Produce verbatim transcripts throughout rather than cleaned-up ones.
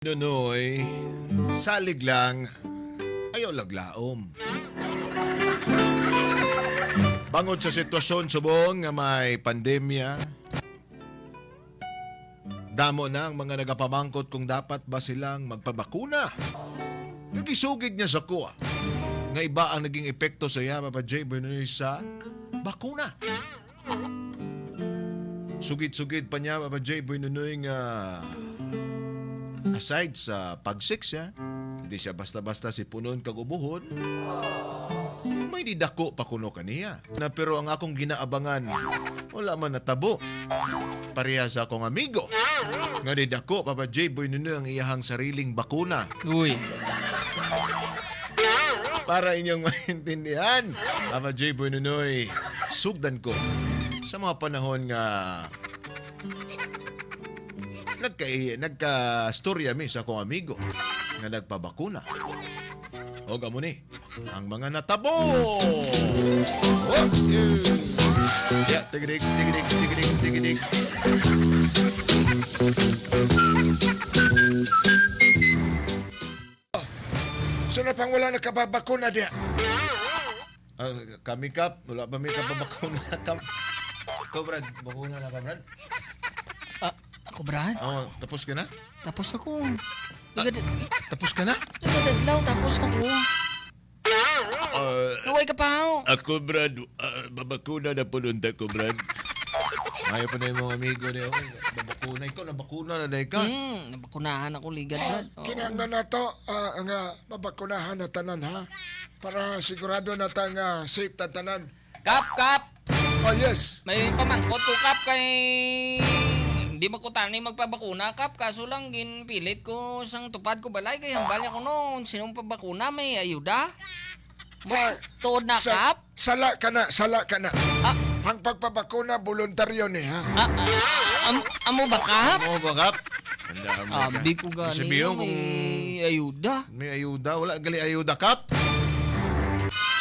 Nunoy, salig lang, ayaw laglaom. Bangod sa sitwasyon subong nga may pandemya, damo na ang mga nagapamangkot kung dapat ba silang magpabakuna. Nagisugid niya sa kuha nga iba ang naging epekto sa iya, Papa J Boy Nunoy, sa bakuna. Sugid-sugid pa niya, Papa J Boy Nunoy, nga aside sa pag-sex siya, hindi siya basta-basta sipunon kag ubuhon. May didako pa kuno kaniya. Na, pero ang akong ginaabangan, wala man natabo. Pareha sa akong amigo nga didako, Papa J Boy Nunoy, ang iyahang sariling bakuna. Uy. Para inyong maintindihan, Papa J Boy Nunoy, sugdan ko sa mga panahon nga nagka-, nagka-storya mi sa akong amigo nga nagpabakuna. O, amo ni ang mga natabo. Oh, yeah. Yeah, tigidig, tigidig, tigidig, tigidig. So, na pang wala nakababakuna diha? Ah, kami, Kap, wala pa mi kababakuna, Kap. Ikaw, Brad, bakuna na ka, Brad? Ah, ako, Brad? Oh, tapos ka na? Tapos na ko. Ah, Nagad- tapos ka na? Nagadadlaw, tapos na ko. Ah, Naway ka pa, oh. Ako, Brad, ah, babakuna na po nun ko, Brad. Ayaw pa na yung mga amigo niya. Babakuna, ikaw, nabakuna na, dahil ka. Hmm, nabakunahan ako, ligad, Brad. Oo. Kinahanglan na to, ah, nga mabakunahan na tanan, ha? Para sigurado na ta nga safe ta tanan. Kap, Kap! Oh, yes. May pamangkot ko, Kap, kay hindi man ko tani magpabakuna, Kap. Kaso lang, ginpilit ko sang tupad ko balay, kay hambal niya kuno, sino ang pabakuna, may ayuda. Ah, Tuod na, sa-, Kap? Sala ka na, sala ka na. Ah. Ang pagpabakuna, voluntaryo ni, ha? Ah, ah, am-, amo ba, Kap? Amo ba, Kap? Handa, amo ka. Abi ko gani Sabihin nga kung may ayuda. May ayuda. Wala gali ayuda, Kap.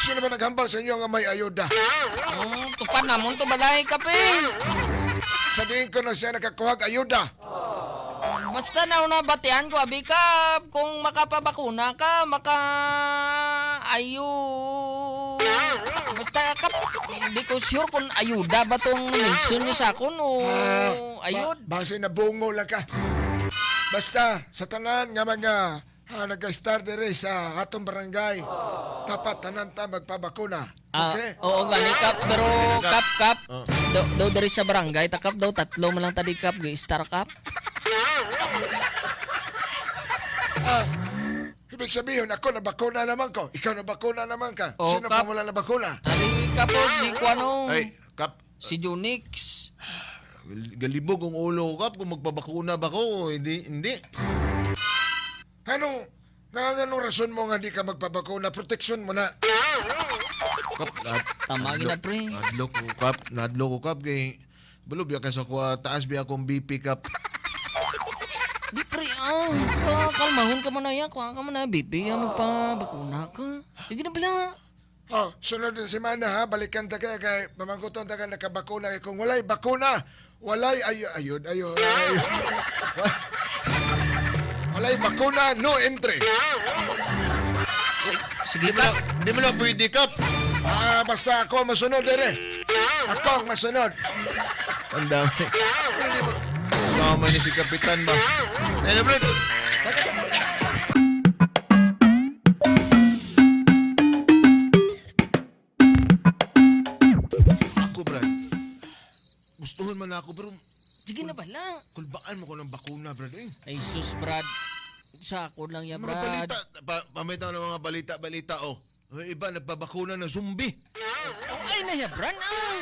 Sino ba naghambal sa inyo nga may ayuda? Hmm, tupad namon to balay, Kap, eh. Sa diin ko na siya nakakuhag ayuda? Basta na, nabatian ko, abi, Kap, kung makapabakuna ka, maka-, ayo-, basta, Kap, di ko sure kung ayuda ba tong mention niyo sa akon o Ah, ayod. Ba-, base na bungo lang ka. Basta, sa tanan nga mga, ah, nag-star diri sa atong barangay, dapat tanan ta magpabakuna. Ah, Okay. oo gani, Kap, pero, Kap, Kap, Oh. daw, daw diri sa barangay ta, Kap, daw tatlo man lang ta di, Kap, gi-star, Kap. Ah, ibig sabihin, ako nabakuna naman ko, ikaw nabakuna naman ka. Oh, Sino Kap. pa wala nabakuna? Ari, Kap, oh, si kuano, Ay, Kap. si Junix. Gal-, galibog ang ulo ko, Kap, kung magpabakuna ba ko, hindi, hindi. Ano? Nga, nga, anong rason mo nga di ka magpabakuna? Proteksyon mo na. Kap, nad-, Tama, nadlo-, gina, pre. Nadlo ko, Kap. Nadlo ko, Kap, kay balo biya ka sa kuha, taas biya akong B P, Kap. Di, pre, ah. Ah, kalmahon ka man na, ya. Kuha ka man na, B P, ya, magpabakuna ka. Sige na, bala. Oh, sunod na semana, ha, balikan ta ka kay pamangkuton ta ka nakabakuna kay kung walay bakuna, walay ayo-, ayod, ayo-, ayo-, walay bakuna, no entry. Sige, Di mo na, Kap. di mo na pwede, Kap. Ah, basta ako ang masunod, dire. Ako ang masunod. Ang dami. Tama ni si Kapitan ba? Ano, bro? Ako, Brad. Gustuhon man ako, pero Sige na bala. Kulbaan mo ko ng bakuna, Brad, eh. Ay, sus, Brad. Sa ako lang ya, Mga Brad. balita, pa, pamitaw ng mga balita-balita, oh. Yung iba, nagpabakuna ng zombie. Oh, ay na ya, Brad, ah.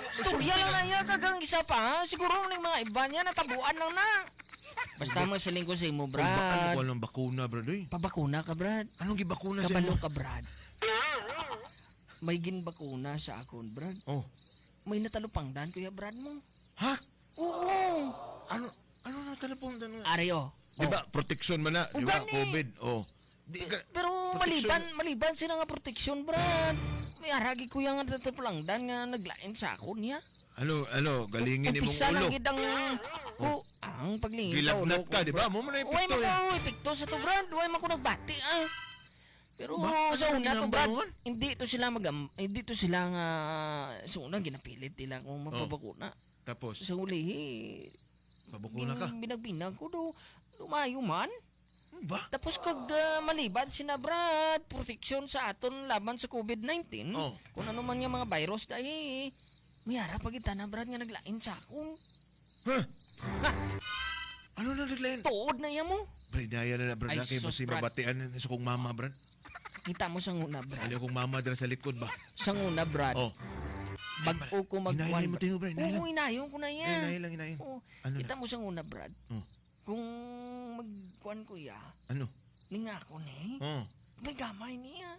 Istorya lang na ya, kagang isa pa, ha? Siguro ng mga iba niya, natabuan lang na. Basta Kulba-, masiling ko sa imo, kulbaan mo Brad. ko ng bakuna, Brad, eh. Pabakuna ka, Brad. Anong gibakuna sa Kabalo imo? ka, Brad. May ginbakuna sa akon, Brad. Oh. May natalupangdan, Kuya Brad mo. Ha? Oo. Ano, ano na talupangdan nga? Ari, oh. Di ba, Oh. proteksyon man na, di ba? Ugani. COVID, oh. Di ka, Pero proteksyon. maliban, maliban sila nga proteksyon, Brad. May aragi, Kuya, nga natalupangdan nga naglain sa akon niya. Ano, ano, galingin imong Umpisa lang ulo. gid ang, Oh. oh, ang paglingaw, Gilagnat no, ka, di ba? Mo man ang Uy, epekto, mako, eh. epekto sa to, Brad. Uy, mako nagbati, ah. Pero Ba? sa Ano una, ginambal Brad, mo man? hindi to sila mag-, hindi to sila nga, sa una, ginapilit nila akong Oh. mapabakuna. Tapos? Sa ulihi, Pabakuna ka? gin-, binag-binag ko do, lumayo man. Ba? Tapos kag, ah, malibad sina, Brad, proteksyon sa aton laban sa covid nineteen. Oh. Kung ano man nga mga virus, dahil may ara pa gid tana, Brad, nga naglain sa akon. Huh? Ha? Ano na naglain? Tuod na iya mo. Brad, daya na na, Brad, Ay, na kay sus, basi Brad. mabatian na sa kong mama, Brad. Kita mo sa una, Brad. Ano akong mama dira sa likod ba? Sa una, Brad. Oh. Bag-o ko Hinayon magkuan, mo Brad. tayo, Brad. Hinayon Oo, lang. hinayon ko na iya. Hinayon lang, hinayon. Oo. Ano Kita na? mo sa una, Brad. Oh. Kung magkuan ko iya, Ano? Ningako ni? Oh. May gamay niya.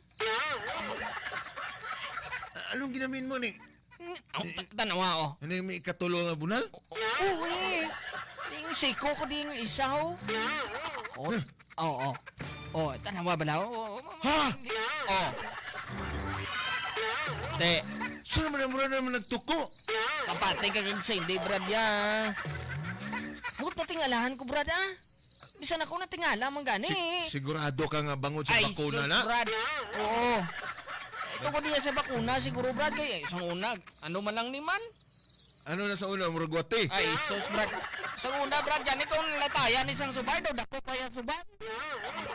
A-, anong ginamin mo ni? Mm, oh, Eh, ta-, tanawa, oh. Ano yung may ikatulo nga bunal? Oo, eh. Yung siko ko di yung isa, oh. Oh, Huh? oh, oh. Oh, tanawa ba na? Oh, oh, oh, Ha? oh. Te. Saan naman ang mura naman nagtuko? Kapatay ka kag Cindy, Brad, ya. Hut na tingalahan ko, Brad, ah. Bisan ako natingala man gani. Si-, sigurado ka nga bangod sa Ay, bakuna sus, na? Brad. Oo. Ito ko diya sa bakuna, siguro, Brad, kay, eh, sang una, ano man lang ni man? Ano na sa una, murag wati? Ay, sus, Brad. Sang una, Brad, gani kung latayan ni sang subay, daw dako pa yung subay.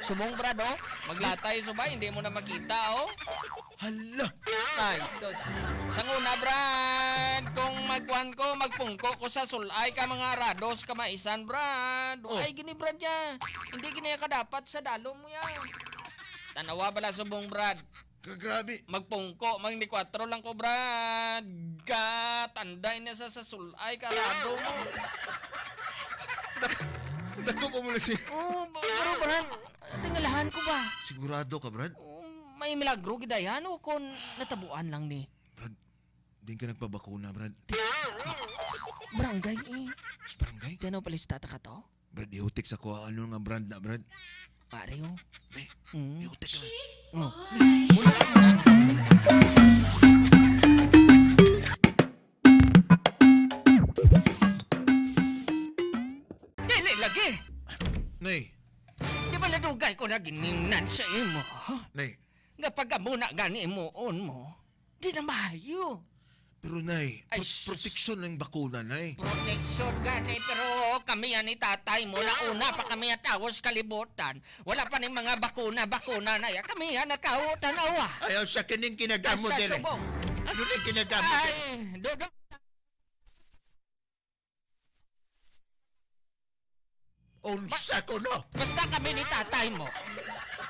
Subong, Brad, oh. Maglatay subay, hindi mo na makita, oh. Hala! Ay, sus. Sang una, Brad, kung magkuan ko, magpungko ko sa sulay ka mga rados kamaisan, Brad. Oh. Ay, gini, Brad, ya. Hindi gini ka dapat sa dalom mo, ya. Tanawa bala subong, Brad. Ka-, grabe. Magpungko, mag ni kwatro lang ko, Brad. Katanday na sa, sa sulay, karado mo. Dak-, dako pa mo na si Oh, ba-, pero, Brad, tingalahan ko ba? Sigurado ka, Brad? Oh, may milagro gid ay, ano, kung natabuan lang ni. Brad, din ka nagpabakuna, Brad. Barangay, eh. Sa barangay? Tino, palista ta ka to? Brad, ihutik sa ko, ano nga brand na, Brad? Pare, oh. Pre, Mm. ihutik ka. Oh. Dili lagi. Nay. Di ba nadugay ko na giningnan sa imo? Nay. Nga pag-amo na gani imuon mo, di na maayo. Pero, Nay, Ay, pro-, sus. proteksyon ang bakuna, Nay. Proteksyon gani, pero kami yan ni tatay mo, nauna pa kami ang tawo sa kalibutan. Wala pa ni mga bakuna, bakuna na yan. Kami yan ang tawo, tanawa. Ayaw sa kining kinagamot Ay, sa dire. subong. Ano na yung kinagamot Ay, dire? Dodong. Unsa kuno? Basta kami ni tatay mo.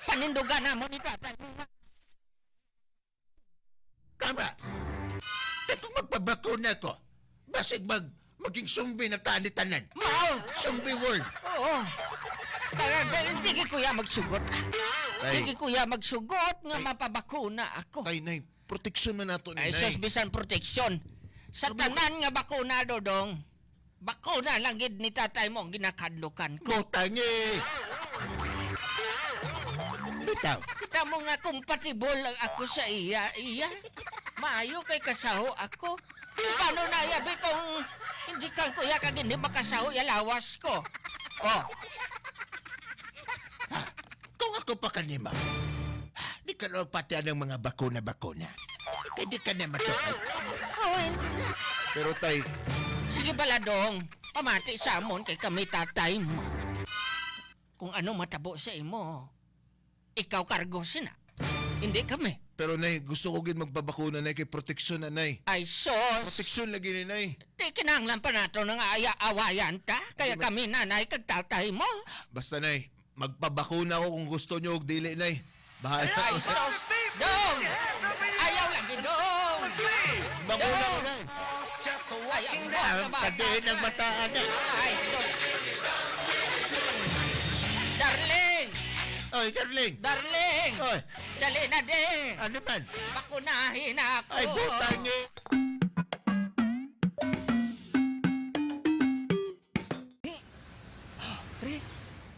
Panindugan namo ni tatay mo. Tama. Kay kung magpabakuna ko, basig mag-, maging zombie na ta ni tanan. Mao. Zombie world. Oo. Kaya, kaya, sige, kuya, magsugot. Ay. Sige, kuya, magsugot nga Ay. mapabakuna ako. Ay, Nay, proteksyon man nato ni, Ay, Nay. sus, bisan proteksyon. Sa Sabi ko tanan nga bakuna, Dodong, bakuna lang gid ni tatay mo ang ginakadlukan ko. Butangi! Bitaw. Kita mo nga compatible lang ako sa iya, iya. Maayo kay kasaho ako. Paano na iya, bi, kung hindi kang kuya kag hindi makasaho iya lawas ko? Oh. Kung ako pa kanimo, di ka na pati anang mga bakuna-bakuna. Kay di ka na matuod. Oh, hindi na. Pero, Tay, Sige bala, Dong. Pamati sa amon kay kami tatay mo. Kung ano matabo sa imo, ikaw kargo sina. Hindi kami. Pero, Nay, gusto ko gid magpabakuna, Nay, kay proteksyon na, Nay. Ay, sus. Proteksyon lagi ni, Nay. Di kinahanglan pa nato nga aya-awayan ta. Kaya Di ba kami, nanay kag tatay mo. Basta, Nay, magpabakuna ko kung gusto nyo og dili, Nay. Bahala Ay, ko. sus! Dong! Ayaw lagi, Dong! Bakuna ko, Dong! Nay. Ayaw, Ang bata, sabihin ng bata. Bataan, eh. Ay, sus! Darling! Oy, darling! Darling! Oy. Dali na, di! Ano man? Bakunahin na ako! Ay, butang, eh. Eh, pre,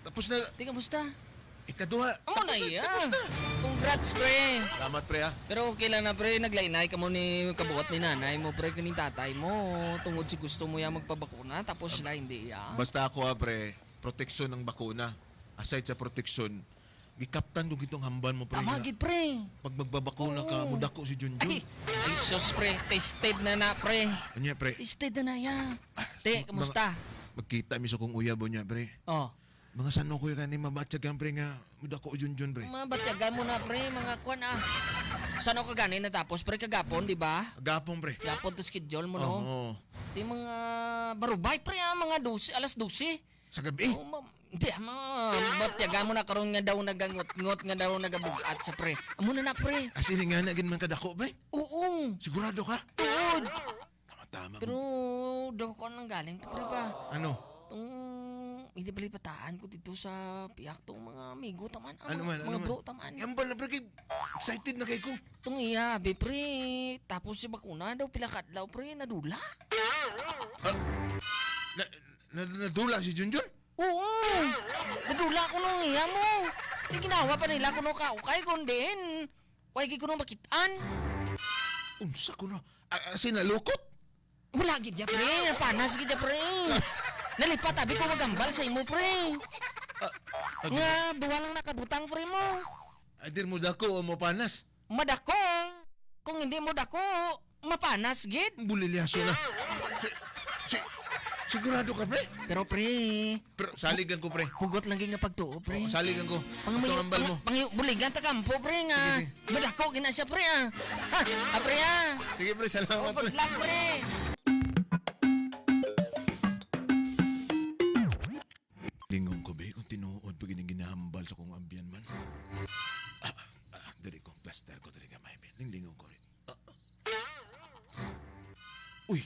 Tapos na. Di, kamusta? Ikaduha. Amo na Tapos na, iya. tapos na. Congrats, pre. Salamat, pre, ha. Pero okay lang na, pre. Naglainay ka mo ni kabuhat ni nanay mo, pre, kaning tatay mo. Tungod si gusto mo ya magpabakuna, tapos sila hindi ya. Basta ako, ha, pre, proteksyon ang bakuna. Aside sa proteksyon, gikaptan ko gitong hambal mo, pre, Tama nga gid, pre. pag magbabakuna ka, Oo. mudako si Junjun. Ay, ay, sus, pre. Tested na na, pre. Anya, pre? Tested na na ya. Ah, Te, mga, kamusta? magkita mi sa kong uyab, nya, pre. Oh. Mga sano ko yung kani mabatyagan, pre, nga mudako, Junjun, pre. Mabatyagan mo na, pre, mga kwan, ah. Sano ka gani natapos, pre, kagapon, di ba? Gapon, pre. Gapon to schedule mo, no? Oo. Di mga barubay, pre, ah, mga dose, alas dose. Sa gabi? Oh, ma-, di, ah, mga batyagan mo na karon nga daw nagangot-ngot, nga daw nagabugat sa pre. Amo na na, pre. As in, nga na, gid man kadako, pre? Oo. Sigurado ka? Tuod. Tama-tama. Pero daw ko nang galing to, pre, ba? Ano? Tong, hindi pala ipataan ko dito sa piyak tong mga amigo, taman. Ano man, ano Mga man? bro, taman. Ambal na, pre, kay excited na kay ko. Tong iya, be, pre. Tapos si bakuna daw, pila kadlaw, pre, nadula. Ah, na, na, nadula si Junjun? Oo. Nadula ko nung iya mo. Di ginawa pa nila kuno ka, okay, kung diin. Way gid kuno makitaan. Unsa kuno? Ah, ah, sinalukot? Wala gid ya, pre. Napanas gid ya, pre. Nalipat, abi ko magambal sa imo, pre. Ah, ah, Nga, duwa lang nakabutang, pre mo. Ay, dir mo dako o mo panas? Madako. Kung hindi mo dako, mapanas gid. Bulilyaso na. Si, si, sigurado ka, pre? Pero, pre, Pero salig lang ko, pre. Hugot lang gid nga pagtuo, pre. Oo, salig lang ko. Pang Ito ang ambal pang, mo. pang buligan ta kampo, pre, nga Sige, sige. madako gina siya, pre, ah. Ha, ah, pre, ah. Sige, pre, salamat, Oh, good pre. luck, pre. Lingon ko, be, kung tinuod pa gid ang ginahambal sa kong abyan man. Ah, ah, ah, dali ko, plaster ko, dali ka, may, be. Lingon ko, be. Ah, ah. Uy!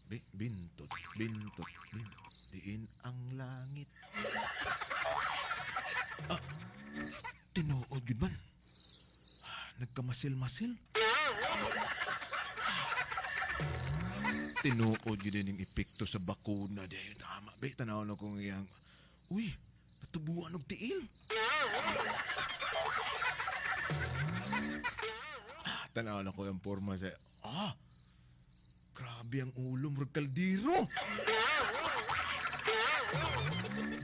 Bi-, bintot, bintot, bintot. Diin ang langit. Ah, tinuod gid man. Nagkamasil-masil. Tinuod gid ning epekto sa bakuna, di tama. Be, tanaw na kong iyang, uy, natubuan og tiil. Ah, tanaw na ko yung porma sa, ah, grabe ang ulo, murag kaldero.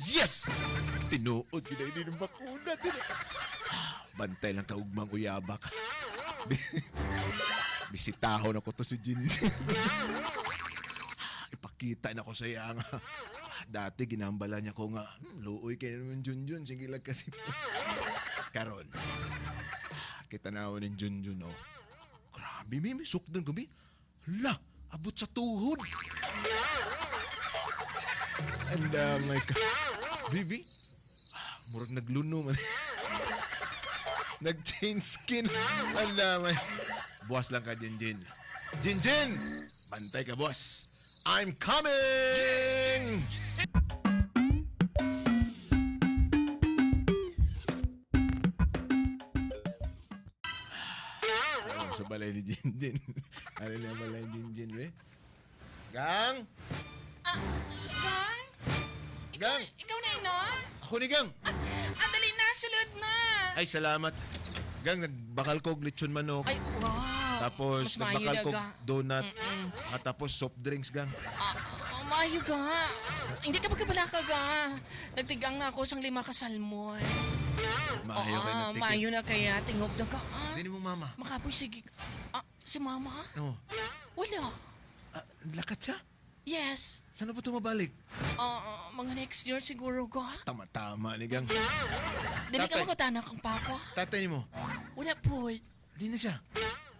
Yes! Tinuod gid ay din ang bakuna. Bantay lang ka ugmang uyaba ka. Bisitahon ako to si Jin. Ipakita na ko sa iya nga dati ginambala niya ko nga, "Hmm, luoy kay naman Junjun, sige lang kasi." Karon, kita na ako ng Junjun, oh. Grabe, may, may sukdan ko, bi. Hala, abot sa tuhod. Ang damay ka. Bibi, ah, murag nagluno man. Nag-change skin. Ang damay. Buwas lang ka, Jinjin. Jinjin! Bantay ka, boss. I'm coming! Oh, sa balay ni Jinjin. Ano na balay ni Jinjin, be? Gang? Ah, Gang? Gang? Ikaw na, ino? Ako ni Gang. Ah, ah, dali na, sulod na. Ay, salamat. Gang, nagbakal ko og lechon manok. Ay, wow. Tapos, Mas maayo nagbakal na ko ga. donut. Mm-mm. Ah, tapos soft drinks, Gang. Ah, oh, maayo ga. Hindi ka magkabalaka ga. Nagtigang na ako sang lima ka salmon. Maayo Oo, kay nagtikit. maayo na kaya. Tingog na ga. Dili mo mama. Makapoy, sige. Ah, si mama? No. Wala. Ah, lakat siya? Yes. Saan na po ito mabalik? Ah, ah, mga next year siguro ga. Tama-tama ni Gang. Dili ka Tatay. makatanak ang papa? Tatay mo? Wala po. Di na siya.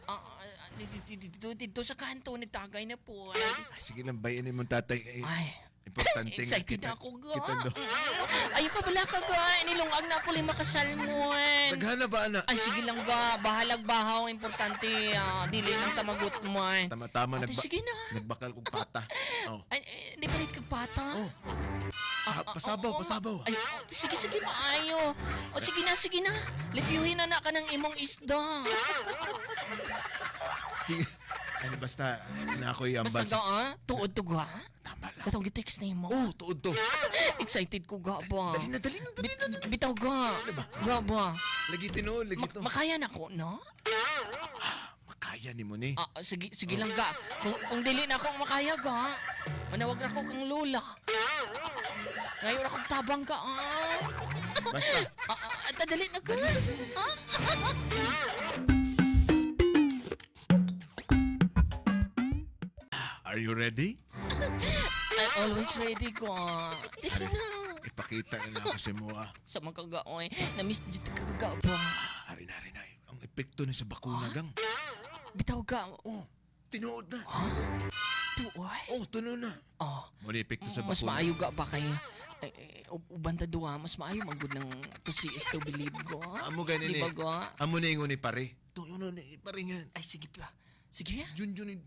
Ah, ah, di- di- di- dito, dito sa kanto, nagtagay na po. Ah, sige lang, bayan mo tatay. Eh, Ay. importante nga Excited kita, ako, ga. kita do. Mm. Ayaw ka bala ka, ga. Inilungag na ako lima ka salmon. Daghana ba, ana? Ay, sige lang, ga. Bahalag bahaw. Importante, ah, dili lang tamagot mo, eh. Tama-tama, Ate, nagba- sige na. nagbakal kong pata. Oh. Ay, eh, di ba rin kagpata? Oh. Sa- Ah, ah, pasabaw, oo, ma- pasabaw. Ay, oh, sige, sige, maayo. O, sige na, sige na. Lipyuhin na na ka ng imong isda. Sige. Ano, basta na ako'y Basta ambas. ga, ah, tuod to ga. Tama lang. Katong gi-text nimo. Oh, tuod to. Excited ko ga ba. Dali na, dali na, dali na, Bit-, dali na. bitaw ga. Ano ba? Ga ba. Lagi tinuod, lagi Mak-, to. makaya na ko, no? Ah, makaya nimo ni. Ah, sige, sige lang ga. Kung, kung dili na ako makaya ga, manawag na ako kang lola. Ngayon ako tabang ka, ah. Basta. Ah, ah, ta-, dali na ko. Dali, dali, dali. Ah. Are you ready? I'm always ready ko. Dali Are, na. ipakita na ako sa imo, ah. Sa mga kagaoy. Na-miss jud ka kagawa. Ari na, ari na. Ang epekto ni sa bakuna, Ah? gang. Bitaw ka. Oh, tinuod na. Tuoy? Oh, tunuod na. Oh. Mo ni epekto sa Mas bakuna. maayo ga ba kay, eh, eh, ub-, uban ta duha, mas maayo man gud nang to see is to believe ko. Amo gani Di ni. ba ga? Amo ni ingon ni pare. Tuyo na ni pare nga. Ay, sige pa. Sige. Junjun ni.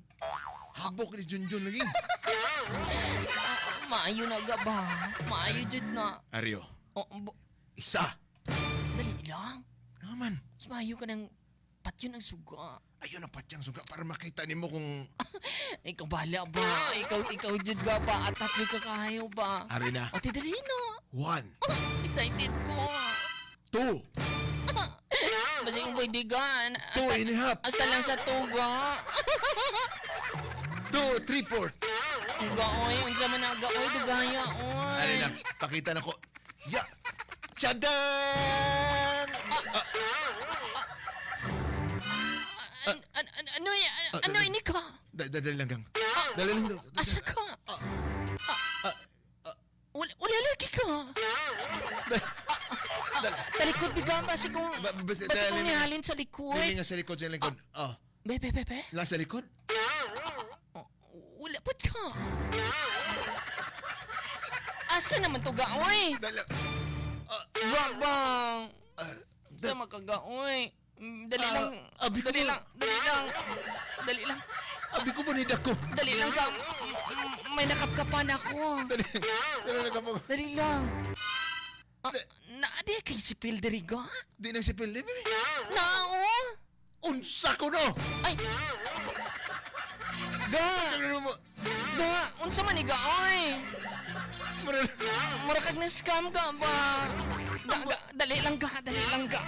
Habok ni Junjun lagi. Maayo na ga ba? Maayo jud na. Aryo. Oh, bo- Isa. Dali lang. Naman. Mas maayo ka nang patyon ang suga. Ayun ang patyang suga para makita nimo kung Ikaw bala ba? Ikaw, ikaw jud ga ba? Atat jud ka kayo ba? Ari na. Ate, dali na. One. Excited ko. Two. Basta yung pwede gan. Two Hasta, and a half. hasta lang sa tuga. Two, three, four. Ang gaoy. Unsa man ang gaoy? Dugaya, oy. Ari na. Pakita na ko. Ya. Chadang! Ah, An, an, an, ano y-, an, Ah, ano dali. ini ka? Da-, da-, dali lang, gang. Ah, Dali lang. Asa ka? Ah, Wala, wala lagi ka. Dali. Talikod biga, basi kung, Ba-, basi, basi dali kung lang. nihalin sa likod. Dali nga sa likod, sa likod. Oh. Be, be, be, be. Nasa likod? Oh, wala pod ka. Asa naman to ga, oy? Dali. Ah, Gabang. ah, Sa da- makaga, oy. Mm, dali Ah, lang. abi ko Dali ba? lang. Dali lang. Dali lang. Abi ko ba ni dako? Dali lang ka. Mm, may nakapkapan ako. Dali. Dali lang ka pa. Dali lang. Ah, Da- na, di kay si Phil diri ga? Di na si Phil, di ba? Na, oh. Unsa ko no? Ay! Ga! Ano mo? Ga! Unsa man ni ga, oy? Mura- Mura kag na-scam ka ba? Ga, ga, dali lang ga, dali lang ga.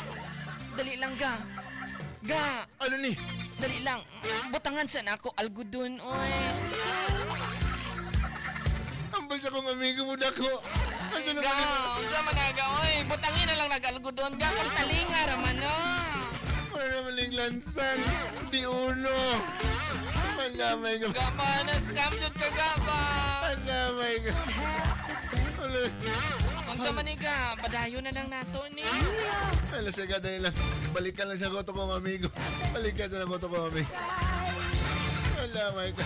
Dali lang ga. Ga! Ano ni? Dali lang. Butangan sa nako algodon, oy. Ambal sa kong amigo mo dako. Ano Ga, naman? unsa man na ga, oy? Butangi na lang nag-algodon. Ga, pagtalinga ra man, no? Wala naman yung lansan. Di uno. Manamay ka. Ga ba, na-scam jud ka, ga ba? Manamay ka. Wala. Unsa man ni ga? Padayon na lang nato ni. Wala siya ka, dali lang. Balikan lang siya ko to kong amigo. Balikan siya ko to kong amigo. Manamay ka.